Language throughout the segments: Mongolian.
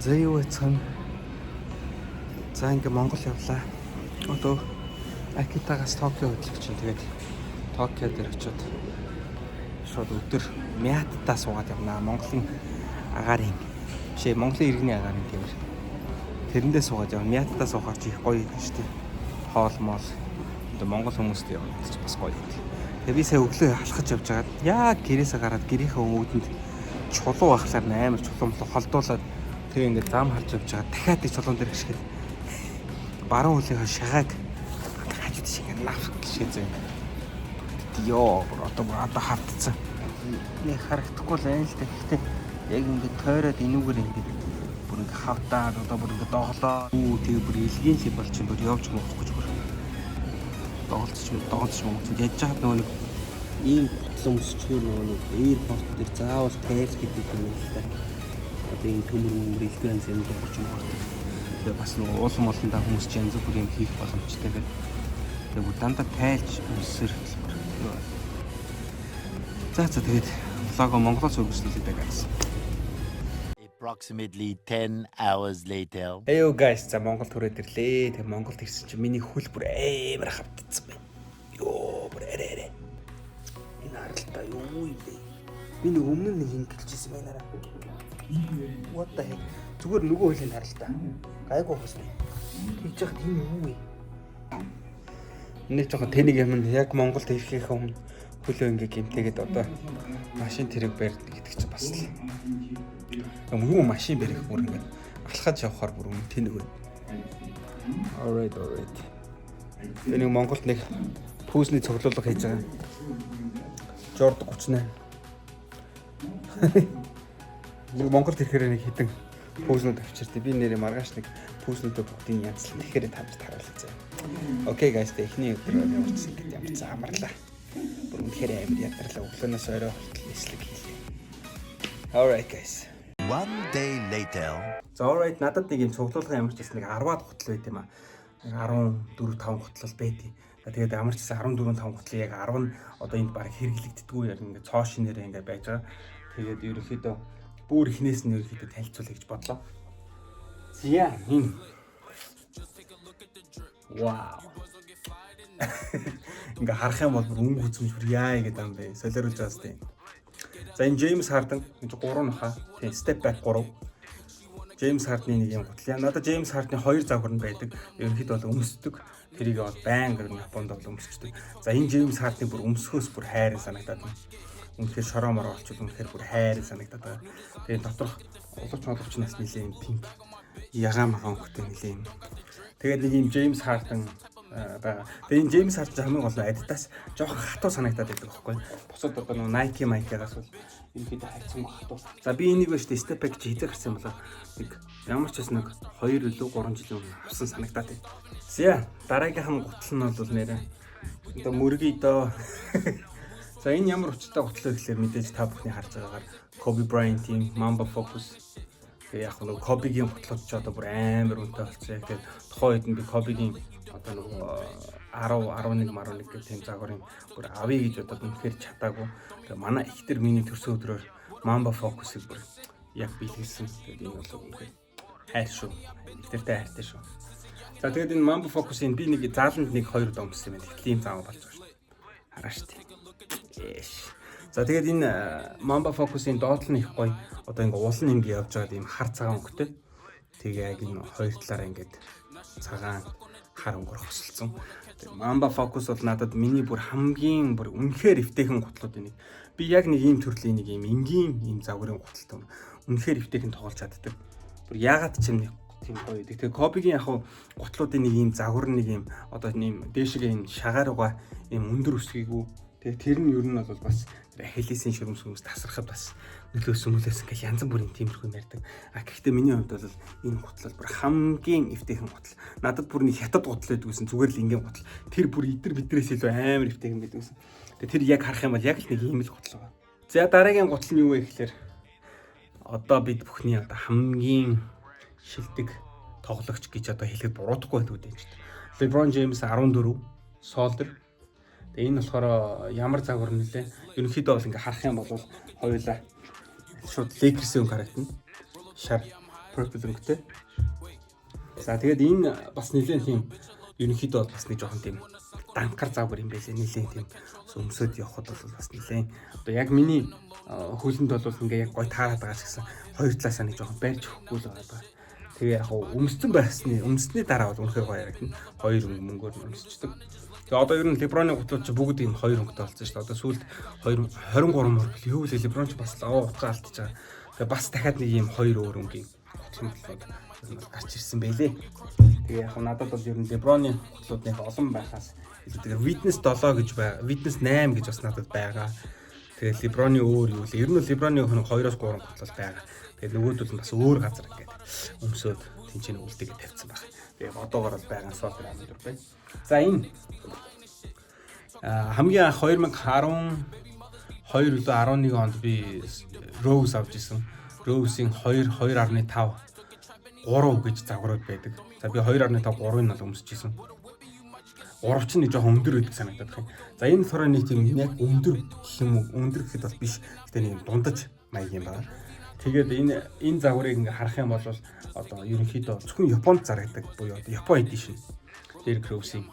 За, юу яцхан. За, ингээ Монгол явлаа. Одоо Акитагаас Токио хөдлөх чинь, тэгээд Токио дээр очиод шууд өдөр Миатаа суугаад явнаа. Монголын агаарын биш ээ, Монголын иргэний агаарын тээвэр. Тэрэндээ суугаад явна. Миатаа суухаар чи их гоё юм шүү дээ. Хоол моол. Одоо Монгол хүмүүстэй явна гэж бас гоё юм. Тэгээ би сая өглөө алхаж явж байгаад яг гэрээсээ гараад гэрийнхээ өвдөнд чулуу ахлаар амар чулуу мөлөө холдуулаад, тэгээ ингээд зам харж явж байгаа, дахиад нэг чулуун дээр гიშгээд баруун хөлийнхөө шагааг хажууд шиг ингээд наф гişээ зөө. Йоо, одоо хавтцсан. Нэг харагдахгүй л байна л да. Гэхдээ яг ингээд тойроод энүүгээр ингээд бүр ингээд хавтаад одоо бүр ингээд доглоо. Үү, тэгээ бүр илгийн л бол чинь бүр явж муухгүй ч бүр доголцч доголцч мууц. Яаж яхад нөгөө нэг ийм гутлан өмсчгөр нөгөө нэг airport дээр заавал тайл гэдэг юм л да. Одоо ийм төмөр мөмөр илгүй янз юм дуугарч муурдаг. Тэгээ бас нөгөө уулан молондаа хүмүүс ч янз бүрийн юм хийх боломжтой гэдэг. Тэгээ бүр дандаа тайлж өмсөр хэлбэр. За, тэгээд vlog оо Монголоос үргэлжлүүлээ дээ, guys. Approximately 10 hours later. Hey guys, за, Монгол түрээд ирлээ. Тэгээ Монголд ирсэн чинь миний хөл бүр амар хавтцсан байна. Йоо, бүр арай арай. Энэ харалтаа юу юм бэ? Би нэг өмнө нь нэг ингэлжсэн байна. What the heck? Зүгээр нөгөө хөлийг харалтаа. Гайгүй хөөс. Тэгж яхад энэ юу вэ? Нэг жоохон тэнийг юм, яг Монголд ирэхийнхээ өмнө хөлөө ингээ гимтээгээд одоо машин тэрэг барьд гэдэг чинь бас л юм, машин барих, бүр ингээ алхаж явахаар бүр өмнө тэнэг байна. Alright. Тэгээ нэг Монголд нэг пүүсний цуглуулга хийж байгаа. Jordan 38. Нэг Монголд ирэхээр нэг хідэн пүүснүүд авчиртээ. Би нэрээ маргааш нэг пүүснүүдээ бүгдийг янзлан тэгэхээр тавьж таруулах заяа. Okay guys, тэ эхний өдөр ямар ч ингэдэг ямар ч амарлаа. Бүр үнэхээр амар ядарлаа. Өглөөнөөс орой хүртэл нислэг хийлээ. Alright guys. One day later. За, alright, надад нэг юм цуглуулгын ямар ч гэсэн нэг 10-аад гутал байт юм аа. Нэг 14 5 гутал байт. Тэгээд ямар ч гэсэн 14 5 гутлын яг 10 нь одоо энд баг хэрэглэгддэггүй, яг ингээ цоо шинээрээ ингээ байж байгаа. Тэгээд ерөнхийдөө бүр ихнээс нь ерөнхийдөө танилцуулъя гэж бодлоо. За, энэ. Вау. Ингээ харах юм бол бүр өнгө үзмж бүр яа гэдэг юм бэ? Солиоруулж байгаа сте. За, энэ James Harden энэ 3 нуха. Тийм, step back 3. James Harden-ы нэг юм гутал. Надад James Harden-ы хоёр загвар нь байдаг. Ерөнхийдөө бол өмсдөг. Тэрийг бол байнга Японд бол өмсчдөг. За, энэ James Harden-ы бүр өмсөхөөс бүр хайрын санагдаад байна. Үнэхээр шороо мороо олчвол үнэхээр бүр хайрын санагдаад байгаа. Тэгээ доторх улууч моловч нас нэлээ юм pink ягаан магаан өнгөтэй нэлээ юм. Тэгээд нэг юм James Harden байгаа. Тэгээ энэ James Harden хамгийн гол нь Adidas жоохон хатуу санагдаад байдаг байхгүй. Бусад одоо нөгөө Nike Nike-гаас бол ерөнхийдөө хайцсангүй хатуу. За, би энийг ба шүү дээ, step back чи хэзээ гарсан юм болоо, нэг ямар ч бас нэг 2 илүү 3 жилийн өмнө авсан санагдаад байна. За, дараагийнх нь гутал нь бол нэрээ одоо мөргий доо. За, энэ ямар учиртай гутал вэ гэхлээр мэдээж та бүхний харж байгаагаар Kobe Bryant-ийн Mamba Focus. Тэгээ яг нөгөө Kobe-гийн гутлууд ч одоо бүр амар үнэтэй болсон. Яг тэгээ тухайн үед нь би Kobe-гийн одоо нөгөө 10 11 11 гэх тийм загварын бүр авъя гэж бодоод үнэхээр чадаагүй. Тэгээ манай ихтер миний төрсөн өдрөөр Mamba Focus-ыг бүр яг бэлгэлсэн. Тэгээд энэ бол үнэхээр хайр шүү. Ихтэртэй хайртай шүү. За, тэгээд энэ Mamba Focus-ын би нэг зааланд нэг хоёр удаа өмссөн юм байна. Тэгтэл ийм зам болж байгаа шүү. Хараа шүү дээ. Эш. За, тэгээд энэ Mamba Focus-ын доотлол нь их гоё. Одоо ингээ уул нь ингээ явж байгаад ийм хар цагаан өнгөтэй. Тэгээ яг энэ хоёр талаараа ингээд цагаан хар өнгөөр хосолцсон. Тэгээ Mamba Focus бол надад миний бүр хамгийн бүр үнэхээр эвтэйхэн гутлуудын нэг. Би яг нэг ийм төрлийн нэг ийм энгийн ийм загварын гуталтай үнэхээр эвтэйхэн тоглож чаддаг. Бүр яагаад ч юм нэг тийм гоё байдаг. Тэгээ Kobe-гийн яг гутлуудын нэг ийм загвар, нэг ийм одоо ийм дээшгээ ийм шагаарууга ийм өндөр өсгийгүү. Тэгээ тэр нь ер нь бол бас тэр Ахиллесийн шөрөмс хүмүүс тасрахад бас нөлөөсөн мөлөөсөн гэл янз бүрийн тиймэрхүү юм ярьдаг. А гэхдээ миний хувьд бол энэ гутал бүр хамгийн эвтэйхэн гутал. Надад бүр нэг хятад гутал байдаг гэсэн, зүгээр л энгийн гутал. Тэр бүр идэр бидрээс илүү амар эвтэйхэн байдаг гэсэн. Тэгээ тэр яг харах юм бол яг л нэг ийм л гутал байгаа. За, дараагийн гутал нь юу вэ гэхээр одоо бид бүхний одоо хамгийн шилдэг тоглогч гэж одоо хэлэхэд буруудахгүй байдаг үү чинь. LeBron James 14 Solder. Тэгээ энэ болохоор ямар загвар нэлээ? Ерөнхийдөө бол ингээ харах юм бол хоёулаа шууд Lakers-ийн өнгө харагдана. Шар purple. Purple өнгөтэй. За, тэгээд энэ бас нэлээд тийм ерөнхийдөө бол бас нэг жоохон тийм данкар загвар юм байлээ. Нэлээд тийм өмсөд явхад бол бас нэлээд одоо яг миний хөлөнд бол ингээ яг гой таарад байгаа ч гэсэн хоёр талаасаа нэг жоохон барьж өгөхгүй л байгаа. Тэгээ яг өмссөн байсны өмсний дараа бол үнэхээр гоё ярагдана. Хоёр өнгө мөнгөөр нь өмсчдөг. Тэгээ одоо ер нь Леброны гутлууд чи бүгд ийм хоёр өнгөтэй болсон шүү дээ. Одоо сүүлд 2 23 мөр юу вэ, Леброн ч бас л утгаа алдчихж байгаа. Тэгээ бас дахиад нэг ийм хоёр өөр өнгийн гутал мотлууд ер нь гарч ирсэн байлээ. Тэгээ яг надад бол ер нь Леброны гутлууд нэг олон байхаас илүүтэйгээр Witness 7 гэж байгаа. Witness 8 гэж бас надад байгаа. Тэгээ Леброны өөр юу лээ. Ер нь Леброны өх 2-оос 3 гутлал байгаа. Тэгээ нөгөөдөл нь бас өөр газар ингээд өмсөөд тэнцэнэ үлдээгээ тавьсан баг. Тэгээ одоогор бол байгаа Soldier 14 байна. За, энэ хамгийн анх 2012 үлээ 11 онд би Rose авч исэн. Rose-ийн 2 2.5 3 гэж загварууд байдаг. За, би 2.5 3-ыг нь бол өмсөж исэн. 3 чинь нэг жоохон өндөр байдаг санагдаад байна. За, энэ болохоор нэг тийм яг өндөр гэх юм уу? Өндөр гэхэд бол биш. Гэтэ нэг дундаж маяг юм байна. Тэгээд энэ загварыг ингээ харах юм бол одоо ерөнхийдөө зөвхөн Японд зарагдаг буюу одоо Япон edition. Derrick Rose-ийн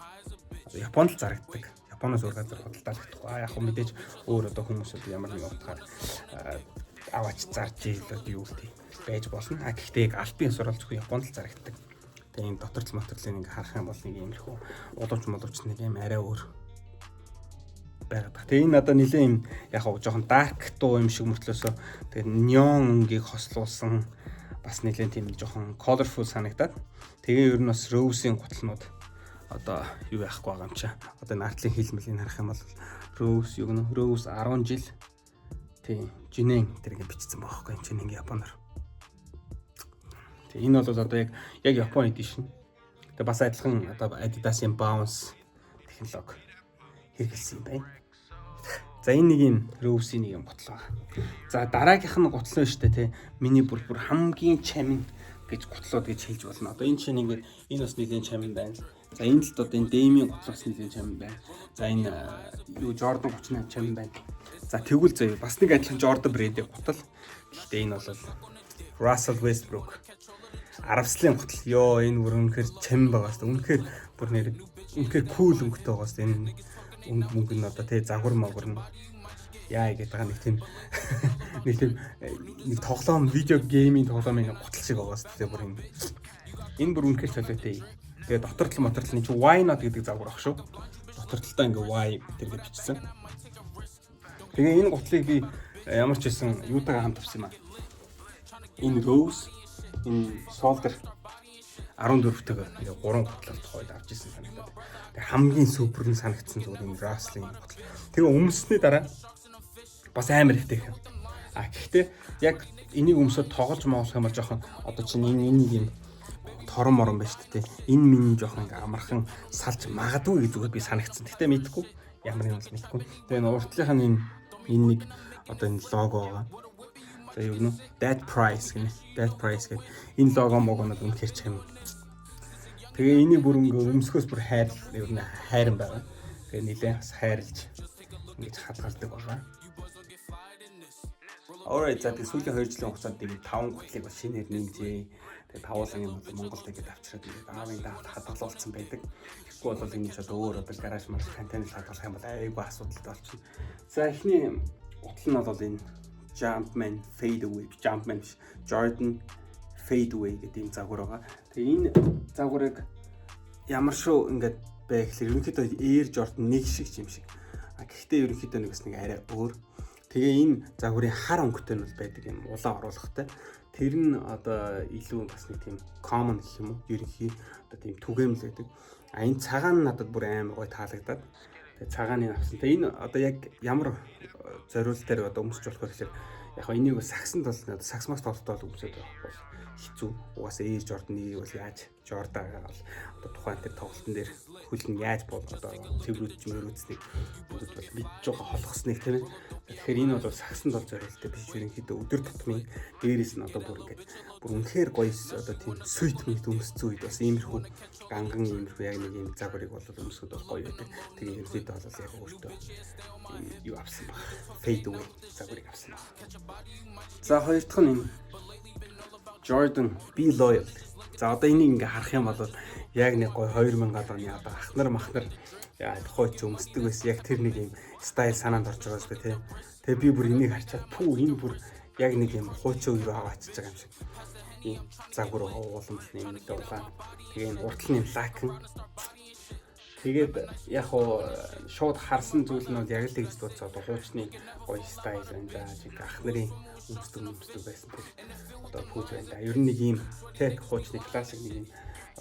одоо Японд л зарагддаг. Японоос өөр газар худалдаалагдахгүй. А яг хөө мэдээж өөр одоо хүмүүс одоо ямар нэгэн утгаар аваач зарж ийлээд юу гэдэг байж болно. А гэхдээ яг албан ёсоор бол зөвхөн Японд л зарагддаг. Тэгээ энэ дотор моторлыг ингээ харах юм бол нэг иймэрхүү улуувч моловч нэг юм арай өөр байгаад байна. Тэгээ энэ одоо нэлээд юм яг хав жоохон dark дуу юм шиг мөртлөөсөө тэгээ neon өнгийг хослуулсан бас нэлээд тийм жоохон colorful санагдаад, тэгээ ер нь бас Rose-ийн гутлнууд одоо юу яахгүй байгаа юм чи. Одоо энэ артлын хилмэлийг харах юм бол Rose юу гэнэ, Rose 10 жил, тий, жинэн тэр ингэ бичсэн байгаа байхгүй юм чинь ингээ японоор. Тэг, энэ бол одоо яг Япон edition. Тэгээ бас адилхан одоо Adidas-ын Bounce технологи хэрэгэлсэн юм байна. За, энэ нэг юм Rose-ийн нэг юм гутал байна. За, дараагийнх нь гутал нь шүү дээ, тий. Миний бүр хамгийн чамин гэж гутлууд гэж хэлж болно. Одоо энэ чинь ингээд энэ бас нэлийн чамин байна. За, энэ л одоо энэ Dame-ийн гутал бас нэлийн чамин байна. За, энэ юу Jordan 38 чамин байна. За, тэгвэл заяа бас нэг адилхан Jordan брэндийн гутал. Гэхдээ энэ бол Russell Westbrook аравслын гутал. Йоо, энэ бүр үнэхээр чамин байгаа шүү дээ. Үнэхээр бүр нэр үнэхээр cool өнгөтэй байгаа шүү дээ. Энэ өнгө мөнгө нь одоо тий загвар магвар нь яа гэдэг байгаа нэг тийм нэг тоглоом, видео game ийн тоглоомын гутал шиг байгаа шүү дээ бүр энэ. Энэ бүр үнэхээр солиотой. Тэгээ дотор тал мотор тал чинь why not гэдэг загвар ах шүү. Дотор талдаа ингээ why тэргээ бичсэн. Тэгээ энэ гутлыг би ямар ч байсан юутайгаа хамт авсан юм аа. Энэ Rose, энэ Soldier 14-тэйг ингээ гурван гутлал тухайд авч ирсэн санагдаад. Тэгээ хамгийн супер нь санагдсан зүгээр энэ Russell-ийн гутал. Тэгээ өмссөний дараа бас амар ихтэй юм. А гэхдээ яг энийг өмсөд тоглож моолох юм бол жоохон одоо чинь энэ нэг юм торон морон байна шүү дээ. Энэ минь жоохон ингээ амархан салж магадгүй гэж зүгээр би санагдсан. Гэхдээ мэдэхгүй. Ямар юм бол мэдэхгүй. Тэгээ энэ уртлынх нь энэ нэг одоо энэ лого байгаа. За, юу гэнэ? That Price гэнэ. That Price гэх энэ лого могонод үнэхээр чам. Тэгээ энийг бүр ингээ өмсгөөс бүр хайр ер нь хайран байгаа. Тэгээ нилээн бас хайрлж ингэж хадгалдаг байгаа. Alright, за, тэгээ сүүлийн 2 жилийн хугацаанд нэг 5 гутлыг бас шинээр нэмжээ. Тэгээ тавуулан юм бол Монголд ингээд авчираад ингээд аавын даавд хадгалуулсан байдаг. Тэгэхгүй бол энэ ч одоо өөр одоо гараж марж контейнер хадгалах юм бол айгүй асуудалтай болчихно. За, эхний гутал нь бол энэ Jumpman Fade Away, Jumpman биш, Jordan Fade Away гэдэг ийм загвар байгаа. Тэгээ энэ загварыг ямар шүү ингээд бай гэхэлэр ерөнхийдөө Air Jordan нэг шиг юм шиг. А гэхдээ ерөнхийдөө нэгс нэг арай өөр. Тэгээ энэ загварын хар өнгөтэй нь бол байдаг юм улаан оруулахтай. Тэр нь одоо илүү бас нэг тийм common гэх юм уу? Ерөнхий одоо тийм түгээмэл байдаг. А энэ цагаан нь надад бүр амар гоё таалагдаад тэгээ цагааныг авсан. Тэгээ энэ одоо яг ямар зориултаар одоо өмсч болох вэ гэхээр яг энийг сагсанд бол одоо сагс макс тоглолтоо бол өмсөд байх бол хэцүү. Угаасаа Air Jordan-ыг бол яаж Jordan бол одоо тухайн тэр тоглолтын дээр хөл нь яаж бол одоо цэврүүдж мөрөөдснийг бүгд бол мэдж байгаа холгосныг, тийм ээ. Тэгэхээр энэ бол сагсанд бол зориулттай биш, ерөнхийдөө өдөр тутмын, дээрээс нь одоо бүр ингээд бүр үнэхээр гоё одоо тийм suit мэт өмсцэн үед бас иймэрхүү ганган иймэрхүү яг нэг юм загварыг бол өмсөхөд бол гоё байдаг. Тэгээ ерөнхийдөө бол яг өөртөө юу авсан баг. Fade Away загварыг авсан баг. За, хоёр дахь нь энэ Jordan Be Loyal. За, одоо энийг ингээ харах юм бол яг нэг гоё 2000-аад оны одоо ахнар махнар яа тухай ч өмсдөг байсан. Яг тэр нэг юм style санаанд орж байгаа зү, тий. Тэгээ би бүр энийг харчаад, пүү, энэ бүр яг нэг юм хуучин үе рүү аваачиж байгаа юм шиг. Ийм загвар ууламж нэг нэлээ улаан. Тэгээ энэ уртл нь лакн. Тэгээд яг уу шууд харсан зүйл нь бол яг л тэгж дуудсан, одоо хуучны гоё style байна да. Чиг ах нарын өмсдөг өмсдөг байсан тэр одоо пүүз байна да. Ер нь нэг ийм тех хуучны классик нэг юм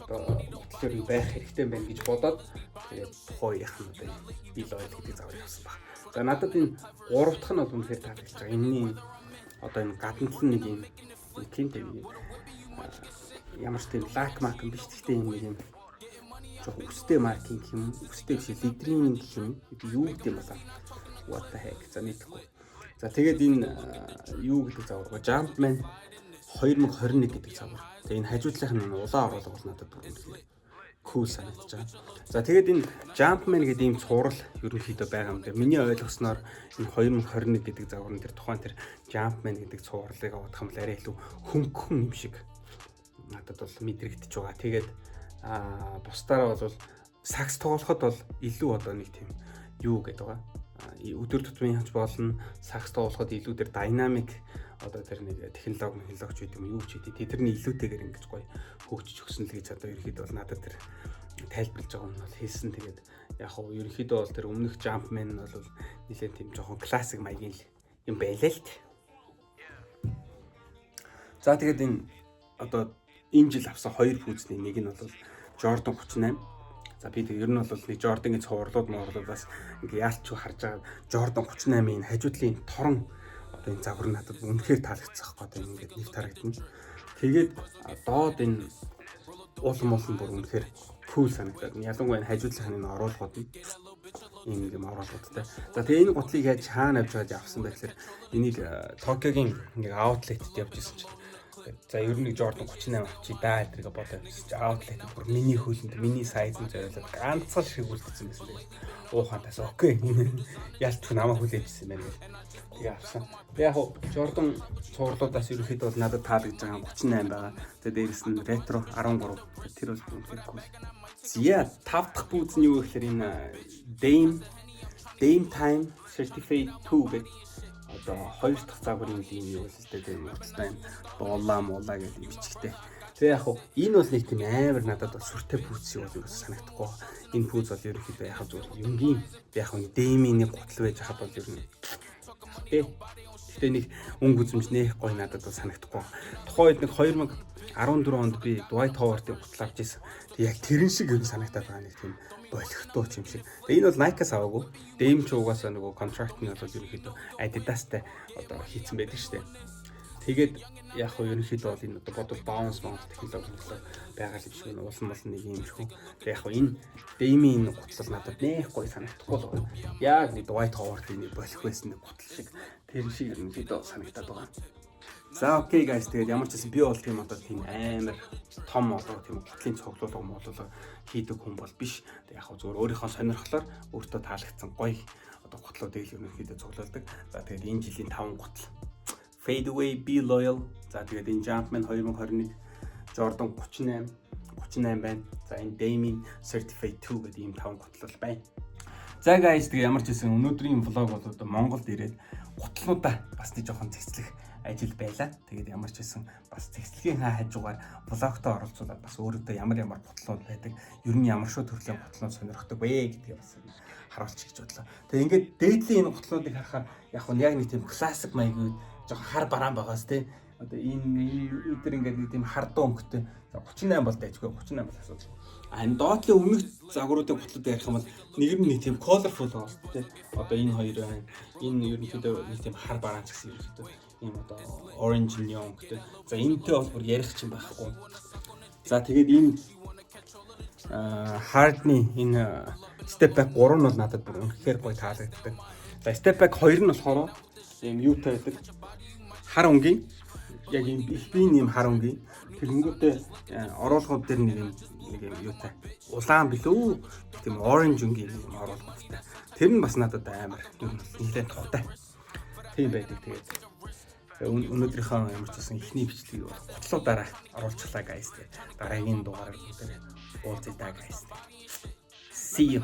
одоо гутал ер нь байх хэрэгтэй байна гэж бодоод, тэгээд тухайн үеийнх нь одоо Be Loyal гэдэг загварыг авсан баг. За, надад энэ гурав дахь нь бол үнэхээр таалагдж байгаа. Энэний одоо энэ гадна тал нь нэг юм тийм юм ямар ч тийм лак мак юм биш. Гэхдээ юм нэг юм жоох үстэй marking юм, үстэй биш, lettering гэх юм. Юу гэдэг юм болоо. What the heck. За, мэдэхгүй. За, тэгээд энэ юу гэдэг загвар вэ? Jumpman 2021 гэдэг загвар. Тэгээ энэ хажуудлынх нь улаан оруулга бол надад бүр үнэхээр cool санагдаж байгаа. За, тэгээд энэ Jumpman гэдэг ийм цуврал ерөнхийдөө байгаа юм дээр. Миний ойлгосноор энэ 2021 гэдэг загвар нь тэр тухайн тэр Jumpman гэдэг цувралыг авах юм бол арай илүү хөнгөн юм шиг надад бол мэдрэгдэж байгаа. Тэгээд бусдаараа бол сагс тоглоход бол илүү одоо нэг тийм юу гэдэг байгаа. Өдөр тутмын ханч болно, сагс тоглоход илүү тэр dynamic одоо тэр нэг технологи технологич гэдэг юм юу ч гэдэг. Тэрний илүүтэйгээр ингэж гоё хөгжиж өгсөн л гэж одоо ерөнхийдөө бол надад тэр тайлбарлаж байгаа юм бол хэлсэн. Тэгээд яг хуу ерөнхийдөө бол тэр өмнөх Jumpman нь бол нэлээд тийм жоохон классик маягийн л юм байлаа л дээ. За, тэгээд энэ одоо энэ жил авсан хоёр пүүзний нэг нь бол Jordan 38. За, би тэг ер нь бол нэг Jordan-ийн цувралууд муурлуудаас ингээ яалч харж байгаа Jordan 38-ийн хажуудлын торон одоо энэ загвар надад үнэхээр таалагдсан байхгүй, одоо ингээд нэг тарагдана. Тэгээд доод энэ уулан муулан бүр үнэхээр cool санагдаад. Ялангуяа энэ хажуудлынх нь энэ оруулгууд нь ийм юм оруулгуудтай. За, тэгээ энэ гутлыг яаж хаана авч байгаад авсан бэ гэхээр энийг Токиогийн нэг outlet-д явж исэн чинь, за, ер нь нэг Jordan 38 авчи да гэдэргээ бодоод явсан чи outlet бүр миний хөлөнд, миний size нь зориулаад ганцхан шиг үлдсэн байсан. Тэгээд уухаан тас okay, ялч намайг хүлээжсэн байна гэх. Тэгээ авсан. Тэгээ яг Jordan цувралуудаас ерөнхийдөө бол надад таалагдж байгаа 38 байгаа. Тэгээ дээрэс нь retro 13. Тэр бол үнэхээр cool. За, тав дахь пүүз нь юу гэхээр энэ Dame Time Certified 2 гэдэг одоо хоёр дахь загварын ийм юу л дээ, тийм утастай юм дуулаа муулаа гэдэг юм бичгтэй. Тэгээ яг хуу энэ бол нэг тийм амар надад бол сүртэй пүүз шиг бол ерөөсө санагдахгүй. Энэ пүүз бол ерөнхийдөө яг зүгээр юмгийн яг хуу Dame-ийн нэг гутал байж хахад бол ер нь тий. Гэтэ нэг өнгө үзэмж нэх гоё надад бол санагдахгүй. Тухайн үед нэг 2014 онд би Dwight Howard-ын гутал авч ирсэн. Тэг яг тэрэн шиг юм санагдаад байгаа, нэг тийм болохтой ч юм шиг. Тэгээ энэ бол Nike-аас аваагүй. Dame ч угаасаа нөгөө contract нь бол ерөнхийдөө Adidas-тай одоо хийцэн байдаг шүү дээ. Тэгээд яг хөө ерөнхийдөө бол энэ одоо бодвол bounce bounce технологи технологи байгаа юм шиг уулан болон нэг юм шиг. Тэгээ яг хөө энэ Dame-ийн энэ гутал надад нэх гоё санагдахгүй л байна. Яг нэг Dwight Howard-ын нэг болох байсан нэг гутал шиг, тэр шиг ерөнхийдөө санагдаад байгаа. За, okay guys, тэгээд ямар ч гэсэн би бол тийм одоо тийм амар том одоо тийм гутлын цуглуулга муулга хийдэг хүн бол биш. Тэгээд яг зүгээр өөрийнхөө сонирхлоор өөртөө таалагдсан гоё одоо гутлуудыг л ерөнхийдөө цуглуулдаг. За, тэгээд энэ жилийн 5 гутал: Fade Away, Be Loyal. За, тэгээд энэ Jumpman 2021, Jordan 38 38 байна. За, энэ Dame Certified 2 гэдэг ийм 5 гутал байна. За guys, тэгээ ямар ч гэсэн өнөөдрийн vlog бол одоо Монголд ирээд гутлуудаа бас нэг жоохон цэгцлэх ажил байлаа. Тэгээд ямар ч гэсэн бас цэгцлэгийн хажуугаар vlog той оролцуулаад бас өөрөөдөө ямар ямар гутлууд байдаг, ер нь ямар шүү төрлийн гутлууд сонирхдог вэ гэдгийг бас харуулчих гэж бодлоо. Тэгээ ингээд дээдлийн энэ гутлуудыг харахаар яг нь яг нэг тийм классик маягийн жоохон хар бараан байгаас тий. Одоо энэ өдөр ингээд нэг тийм хардуу өнгөтэй. За, 38 бол дайжгүй, 38 бол асуудал. А энэ доотлын өмнөх загваруудын гутлуудыг ярих юм бол нэг нь нэг тийм colorful байгаа шүү дээ. Одоо энэ хоёр байна. Энэ ерөнхийдөө нэг тийм хар бараан ч гэсэн ерөнхийдөө ийм одоо orange neon гэдэг. За, энэтэй бол бүр ярих чинь байхгүй. За, тэгээд энэ Harden-ы энэ step back 3 нь бол надад бүр үнэхээр гоё таалагддаг. За, step back 2 нь болохоор ийм юутай байдаг. Хар өнгийн, яг ийм элбийн ийм хар өнгийн, тэгэнгүүтээ оруулгууд дээр нэг юм юутай, улаан билүү, тийм orange өнгийн юм оруулгуудтай. Тэр нь бас надад амар нэлээд тухтай. Тийм байдаг, тэгээд. За, өнөөдрийнхөө ямар ч байсан эхний бичлэгийг бол гутлуудаараа оруулчихлаа, guys. Дараагийн дугаараар бүгдээ уулзъя да, guys. See you.